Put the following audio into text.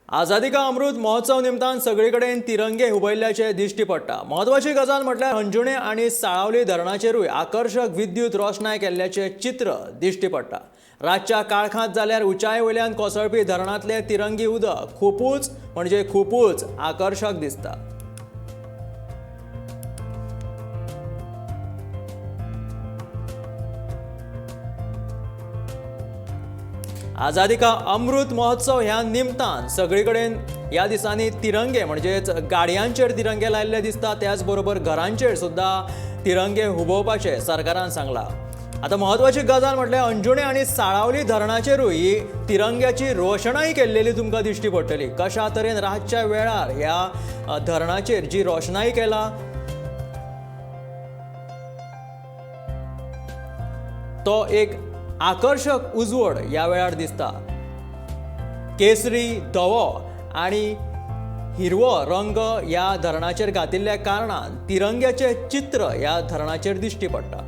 आझादी का अमृत महोत्सव निमतान सगळे कडेन तिरंगे हुबयल्ल्याचे दिश्टी पडटा. म्हत्वाची गजाल म्हटल्यार अंजुणे आनी साळावली धरणाचेरूय आकर्शक विद्युत रोशणाय केल्ल्याचे चित्र दिश्टी पडटा. रातच्या काळखांत जाल्यार उंचाये वयल्यान कोसळपी धरणांतले तिरंगी उदक खुपूच म्हणजे खुपूच आकर्शक दिसता. आझादी का अमृत महोत्सव ह्या निमतान सगळे कडेन ह्या दिसांनी तिरंगे म्हणजेच गाडयांचेर तिरंगे लायिल्ले दिसता, त्याच बरोबर घरांचेर सुद्दां तिरंगे हुबोवपाचे सरकारान सांगला. आतां म्हत्वाची गजाल म्हटल्यार अंजुणे आनी साळावली धरणाचेरूय ही तिरंग्याची रोशणाई केल्लेली तुमकां दिश्टी पडटली. कशा तरेन रातच्या वेळार ह्या धरणाचेर जी रोशणाई केला तो एक आकर्शक उजवड ह्या वेळार दिसता. केसरी, धवो आनी हिरवो रंग ह्या धरणाचेर घातिल्ल्या कारणान तिरंग्याचें चित्र ह्या धरणाचेर दिश्टी पडटा.